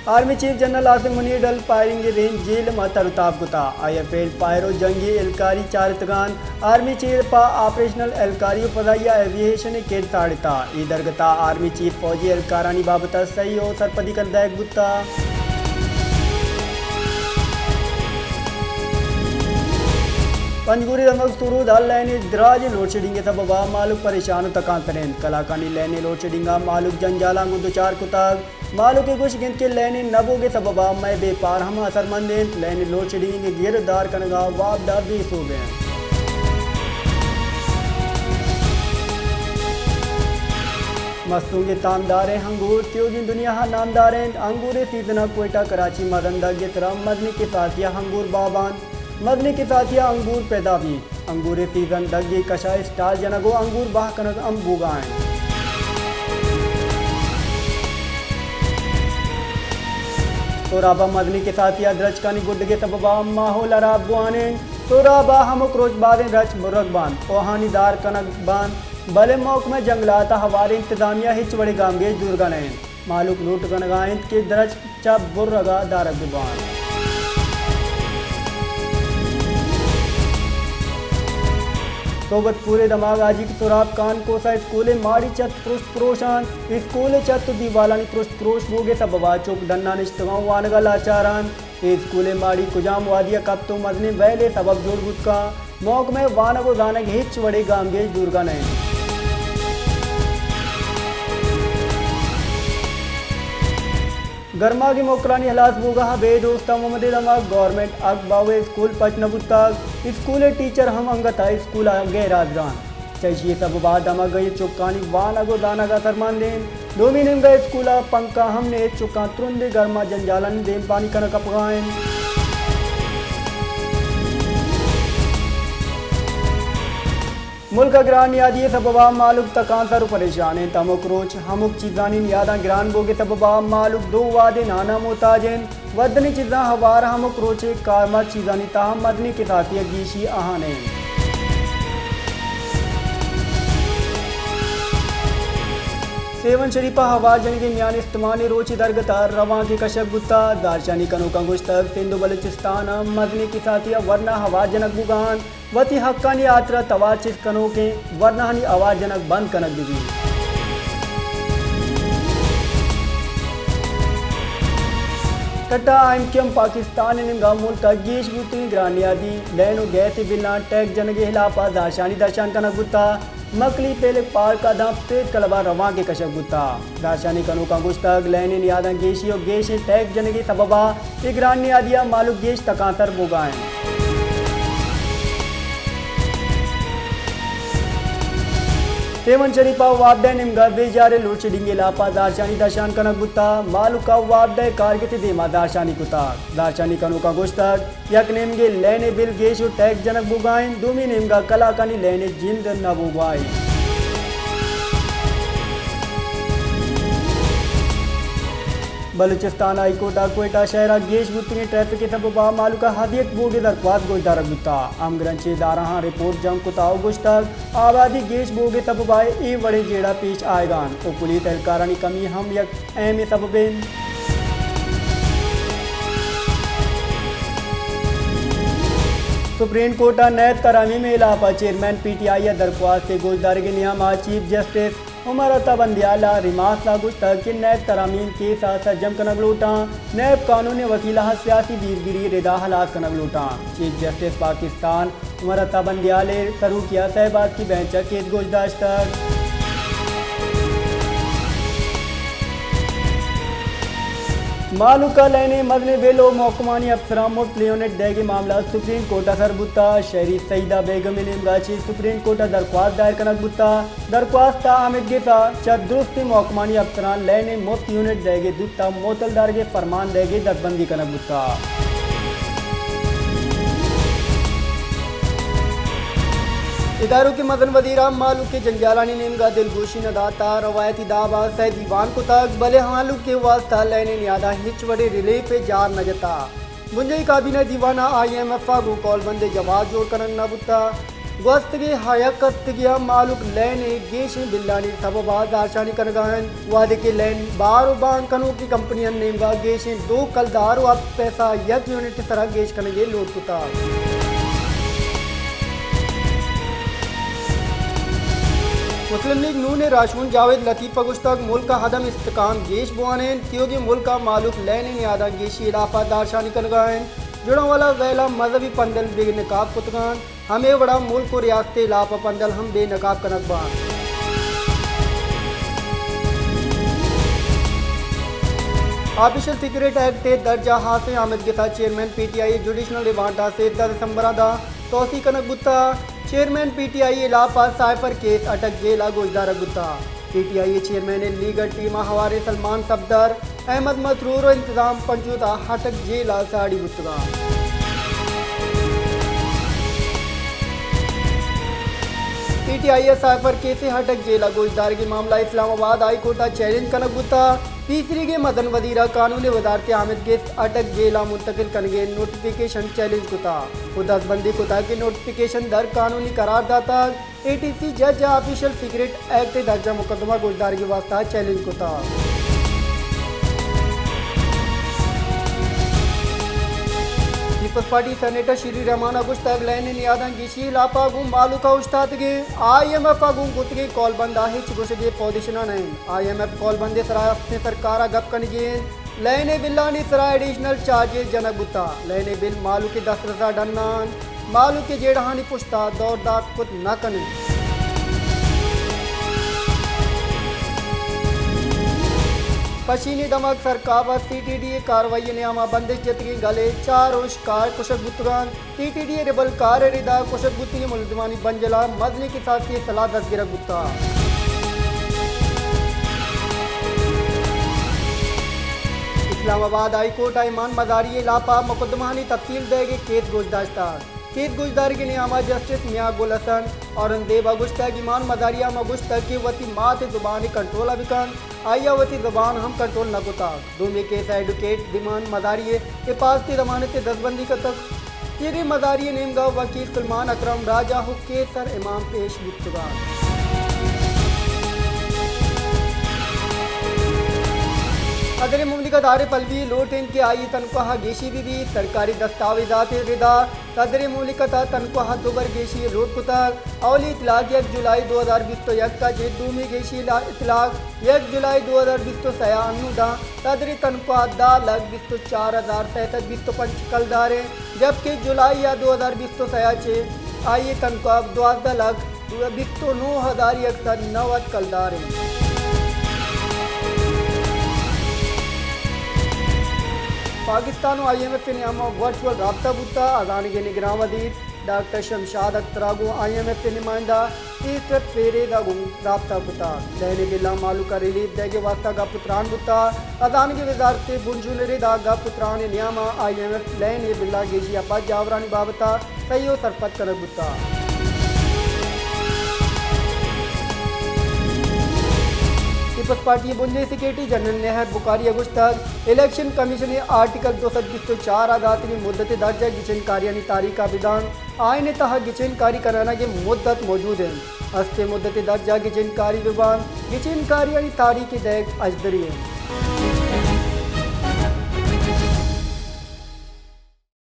Army chief general Asim منیر ڈل فائرنگ ءِ range jail ءَ تر ءُ تاب کتا۔ آئی ءَ فیلڈ فائر ءُ جنگی اہلکاری چارتگان۔ آرمی چیف پہ آپریشنل اہلکاری ءُ فضائیہ ایوی ایشن ءِ کیڈ ساڑتا۔ اے درگت ءَ آرمی چیف فوجی اہلکارانی بابت ءَ سہی ءُ سرپدی کنگ دئیگ بوتا۔ پنجگور ءِ دمگ سرود ءَ لین ءِ دراجیں لوڈشیڈنگ ءِ سبب ءَ مہلوک پریشان ءُ تکانسر انت۔ کلاکانی لین ءِ لوڈشیڈنگ ءَ مہلوک جنجالاں گوں دچار کتگ۔ مہلوک ءِ گوشگ انت کہ لین ءِ نہ بوگ ءِ سبب ءَ مئے بیپار ہم اثرمند انت۔ لین ءِ لوڈشیڈنگ ءِ گر ءُ دار کنگ ءَ وابڈا بے سوب انت۔ مستونگ ءِ تامداریں انگور تیوگیں دنیا ءَ نامدار انت۔ انگور ءِ سیزن ءَ کوئٹہ کراچی مزن دگ ءِ سرا مزنیں کساسی ءَ انگور باغ باں۔ مزنیں کساسی ءَ انگور پیدا بیت۔ انگور ءِ سیزن دگ ءِ کش ءَ اسٹال جنگ ءُ انگور باغ کنگ ہم بوگا انت۔ سوراب ءَ مزنیں کساسی ءَ درچکانی گڈگ ءِ سبب ءَ ماحول ہراب بوان انت۔ سوراب ءَ ہمک روچ بازیں درچک برگ بنت ءُ ہانی دار کنگ بنت، بلے محکمہ جنگلات ءَ ہواریں انتظامیہ ہچ وڑیں گامگیج زورگا نہ انت۔ مہلوک لوٹ کنگا انت کہ درچک چہ برگ ءَ دارگ بہ بنت۔ صحبت پور ءِ دمگ ءَ جیک سوراب کانکوس ءَ اسکول ءِ ماڑی ءِ چھت پرشت پروش انت۔ اسکول ءِ چھت ءُ دیوالانی پرشت پروش بوگ ءِ سبب ءَ چک ڈن ءَ نشتگ ءُ وانگ ءَ لاچار انت۔ اے اسکول ءِ ماڑی کجام وہدی ءَ کپت ءُ مزنیں ویل ءِ سبب جوڑ بوت کنت، محکمہ وانگ ءُ زانگ ہچ وڑیں گامگیج زورگا نہ انت۔ گرماگ ءِ موکلانی ہلاس بوگ ءَ ابید استان محمد ءِ دمگ گورنمنٹ حق باہو ءِ اسکول پچ نہ بوتگ۔ اسکول ءِ ٹیچر ہم انگت ءَ اسکول ءَ غیر حاضر انت۔ چہ ایشی ءِ سبب ءَ دمگ ءِ چکانی وانگ ءُ زانگ اثرمند انت۔ دومی نیمگ ءَ اسکول ءَ پنکھا ہم نیست، چکاں ترندیں گرم ءَ جنجالانی دیمپانی کنگ کپگا انت۔ ملک ءَ گران نیادی ءِ سبب ءَ مہلوک تکانسر ءُ پریشان انت۔ ہمک روچ ہمک چیزانی نیاداں گران بوگ ءِ سبب ءَ مہلوک دو وہدیں نان ءَ محتاج انت۔ ودنی چیزاں ہوار ہمک روچ ءِ کارمرز چیزانی تہا مزنیں کساسی ءَ گیشی آہان انت۔ سیون شریف ءَ ہوار جنگ ءِ میان استمان ءِ روچ ءِ درگت ءَ روانکے کشگ بوتگ۔ زہرشانی کنوکاں گوشتگ سندھ ءُ بلوچستان ءَ مزنیں کساسی ءَ ورنا ہوار جنگ بوگا انت۔ وتی حقانی ہاترا توار چست کنوکیں ورناہانی ہوار جنگ بند کنگ بہ بیت۔ ٹٹا آئی ایم کیو ایم پاکستان ءِ نیمگا ملک ءَ گیش بوتگیں گران نیادی لین ءُ گیس ءِ بلاں ٹیکس جنگ ءِ ہلاپ ءَ زہرشانی درشان کنگ بوتگ۔ مکلی پیلک پارک ءَ داں پریس کلب ءَ روانکے کشگ بوتگ۔ زہرشانی کنوکاں گوشتگ لین ءِ نیاداں گیشی ءُ گیشیں ٹیکس جنگ ءِ سبب ءَ اے گران نیادی ءَ مہلوک گیش تکانسر بوگا انت۔ سیون شریف ءَ وابڈا ءِ نیمگا بے جار ءِ لوڈشیڈنگ ءِ ہلاپ ءَ زہرشانی درشان کنگ بوتگ۔ مہلوک ءَ وابڈا ءِ کارگس ءِ دیما زہرشانی کتگ۔ زہرشانی کنوکاں گوشتگ یک نیمگے لین ءِ بل گیش ءُ ٹیکس جنگ بوگا انت، دومی نیمگا کلاکانی لین ءِ جند نہ بوگا انت۔ بلوچستان ہائی کورٹ ءَ کوئٹہ شہر ءَ گیش بوتگیں ٹریفک ءِ سبب ءَ مہلوک ءَ ہدیت بوگ ءِ درخواست گوشدارگ بوتگ۔ ہمگرنچیں ادارہاں رپورٹ جم کتگ ءُ گوشتگ آبادی گیش بوگ ءِ سبب ءَ اے وڑیں جیڑہ پیش آیگا انت ءُ پولیس اہلکارانی کمی ہم یک اہمیں سبب انت۔ سپریم کورٹ ءَ نیب ترامیم ءِ ہلاپ ءَ چیئرمین پی ٹی آئی ءِ درخواست ءِ گوشدارگ ءِ نیام ءَ چیف جسٹس عمر عطا بندیال ءَ ریماسلا گوشتگ کہ نیب ترامیم کیس ءَ سرجم کنگ لوٹاں، نیب قانون ءِ وسیلہ ءَ سیاسی دیرگیری ءِ ردا ہلاس کنگ لوٹاں۔ چیف جسٹس پاکستان عمر عطا بندیال ءِ سروکی ءَ سئے باسکی بینچ ءَ کیس گوش داشتگ۔ مہلوک ءَ لین ءِ مزنیں بل ءُ محکمانی افسراں مفت یونٹ دئیگ ءِ معاملہ سپریم کورٹ ءَ سر بوتگ۔ شہری سعیدہ بیگم ءِ نیمگا چہ سپریم کورٹ ءَ درخواست دائر کنگ بوتگ۔ درخواست ءَ ہمک گس ءَ چہ درستیں محکمانی افسراں لین ءِ مفت یونٹ دئیگ ءِ زوت ءَ معطل دارگ ءِ فرمان دئیگ ءِ دزبندی کنگ بوتگ۔ اداروں کہ مزن وزیر ءَ مہلوک ءِ جنجالانی نیمگا دلگوشی نہ داتگ، روایتی داب ءَ سئے دیوان کتگ، بلے مہلوک ءِ واستہ لین ءِ نیادا ہچ وڑیں ریلیف ءِ جار نہ جتگ۔ بنجاہی کابینہ ءِ دیوان ءَ آئی ایم ایف ءَ گوں قولبند ءِ جواز جوڑ کنگ نہ بوتگ۔ گوستگیں ہیک ہفتگی ءَ مہلوک لین ءِ گیشیں بلانی سبب ءَ زہرشانی کنگ ءَ انت، وہدے کہ لین بار ءُ بان کنوکیں کمپنیانی نیمگ ءَ گیشیں دو کلدار ءُ ہپت پیسہ یک یونٹ ءِ سرا گیش کنگ ءِ لوٹ کتگ۔ مسلم لیگ نون ءِ راہشون جاوید لطیف ءَ گوشتگ، ملک ءَ عدم استحکام گیش بوان انت، تیوگیں ملک ءَ مہلوک لین ءِ نیاداں گیشی ہلاپ ءَ زہرشانی کنگ ءَ انت، جڑانوالا ویل ءَ مذہبی پندل بہ نقاب کتگ انت۔ ہمے وڑا ملک ءُ ریاست ءِ ہلاپ ءَ پندل ہم بے نقاب کنگ بنت۔ آفیشل سیکرٹ ایکٹ ءِ درجہ ہاسیں آمدگس ءَ چیئرمین پی ٹی آئی ءِ جوڈیشنل ریمانڈ ءَ سیزدہ دسمبر ءَ داں توسیع کنگ بوتگ۔ چیئرمین پی ٹی آئی ءِ ہلاپ ءَ سائفر کیس ءَ اٹک جیل ءَ گوشدارگ بوتگ۔ پی ٹی آئی ءِ چیئرمین ءِ لیگل ٹیم ءَ ہواریں سلمان صفدر، احمد مسرور ءُ انتظام پنجوت ءَ ہٹک جیل ءَ ساڑی بوتگ انت۔ پی ٹی آئی ءِ سائفر کیس ءِ ہٹک جیل ءَ گوشدارگی معاملہ اسلام آباد ہائی کورٹ ءَ چیلنج کنگ بوتگ۔ پیسریگیں مزن وزیر ءَ قانون ءِ وزارت ءِ آمدگس ہٹک جیل ءَ منتقل کنگ ءِ نوٹیفکیشن چیلنج کتگ ءُ دزبندی کتگ کہ نوٹیفکیشن در قانونی قرار داتگ۔ اے ٹی سی جج ءَ آفیشل سیکرٹ ایکٹ ءِ درجہ مقدمہ گوشدارگ ءِ واستہ چیلنج کتگ۔ پیپلز پارٹی سینیٹر شیری رحمان ءَ گوشتگ، لین ءِ نیاداں گیشی ءِ ہلاپ ءَ گوں مہلوک ءَ اوشتاتگیں، آئی ایم ایف ءَ گوں کتگیں کولبند ءَ ہچ گوشگ ءِ پوزیشن ءَ نہ انت۔ آئی ایم ایف کولبندے سرا استیں سرکار ءَ گپ کنگی انت۔ لین ءِ بلانی سرا ایڈیشنل چارجز جنگ بوتگ۔ لین ءِ بل مہلوک ءِ دسترس ءَ ڈن نہ انت۔ مہلوک ءِ جیڑہانی پشت ءَ دور دات کت نہ کن انت۔ پشین ءِ دمگ سرکاب ءَ سی ٹی ڈی ءِ کاروائی ءِ نیام ءَ بندش جتگیں گل ءِ چار ہشکار کشگ بوتگ انت۔ سی ٹی ڈی ءِ ربل کار ءِ ردا کشگ بوتگیں ملزمانی بنجل ءَ مزنیں کساسی ءِ سلاہ دزگرگ بوتگ۔ اسلام آباد ہائی کورٹ ءَ ایمان مزاری ءِ ہلاپ ءَ مقدمہانی تفصیل دئیگ ءِ کیس گوشداشتگ۔ کیس گوشدارگ ءِ نیام ءَ جسٹس میاں گل حسن اورنگزیب ءَ گوشتگ، ایمان مزاری ءَ ہما گوشتگ کہ وتی مات ءِ زبان ءِ کنٹرول ءَ بہ کنت، آئی ءَ وتی زبان ہم کنٹرول نہ کتگ۔ دومی کیس ءَ ایڈوکیٹ دیمان مزاری ءِ حفاظتی ضمانت ءِ دزبندی کتگ۔ چیریں مزاری ءِ نیمگ ءَ وکیل سلمان اکرم راجہ ءُ کیسر امام پیش بوتگ انت۔ صدر مملکت عارف علوی ءِ لوٹ انت کہ آئی ءِ تنخواہ ءَ گیشی بہ بیت۔ سرکاری دستاویزات ءِ ردا صدر مملکت ءَ تنخواہ ءَ دوبر گیشی ءِ لوٹ کتگ۔ اولی اطلاق یک جولائی دو ہزار بیست ءُ یک ءَ چہ، دومی گیشی لا-، اطلاق یک جولائی دو ہزار بیست ءُ سئے ءَ انوں داں صدر ءِ تنخواہ دہ لکھ بیست ءُ چار ہزار سئے سد بیست ءُ پنچ کلدار انت، جبکہ جولائی ءَ دو ہزار بیست ءُ سئے ءَ چہ آئی ءِ تنخواہ دوازدہ لکھ بیست ءُ نو ہزار یک سد نود کلدار انت۔ پاکستان ءُ آئی ایم ایف ءِ نیام ءَ ورچوئل رابطہ بوتگ۔ ہزانگیں نگراں وزیر ڈاکٹر شمشاد اختر ءَ گوں آئی ایم ایف ءِ نمائندہ ایسٹر پیریز ءَ گوں رابطہ کتگ۔ لین ءِ بلاں مہلوک ءَ ریلیف دئیگ ءِ واستہ گپ ءُ تران بوتگ۔ ہزانگی وزارت ءِ بنجل ءِ ردا گپ ءُ تران ءِ نیام ءَ آئی ایم ایف لین ءِ بلاں گیشی ءَ پد جاورانی بابت ءَ صحیح ءُ سرپد کنگ بوتگ۔ پیپلز پارٹی ءِ بنجل ءِ سیکرٹری جنرل نہر بخاری ءَ گوشتگ، الیکشن کمیشن ءِ آرٹیکل دو سد بیست ءُ چار ءَ داتگیں مدت ءِ درجہ گچین کاریانی تاریخ ءَ بہ دنت۔ آئین ءِ تہا گچین کاری کنگ ءِ مدت موجود انت۔ استیں مدت ءِ درجہ گچین کاری بہ بنت۔ گچین کاریانی تاریخ ءِ دئیگ اژدری انت۔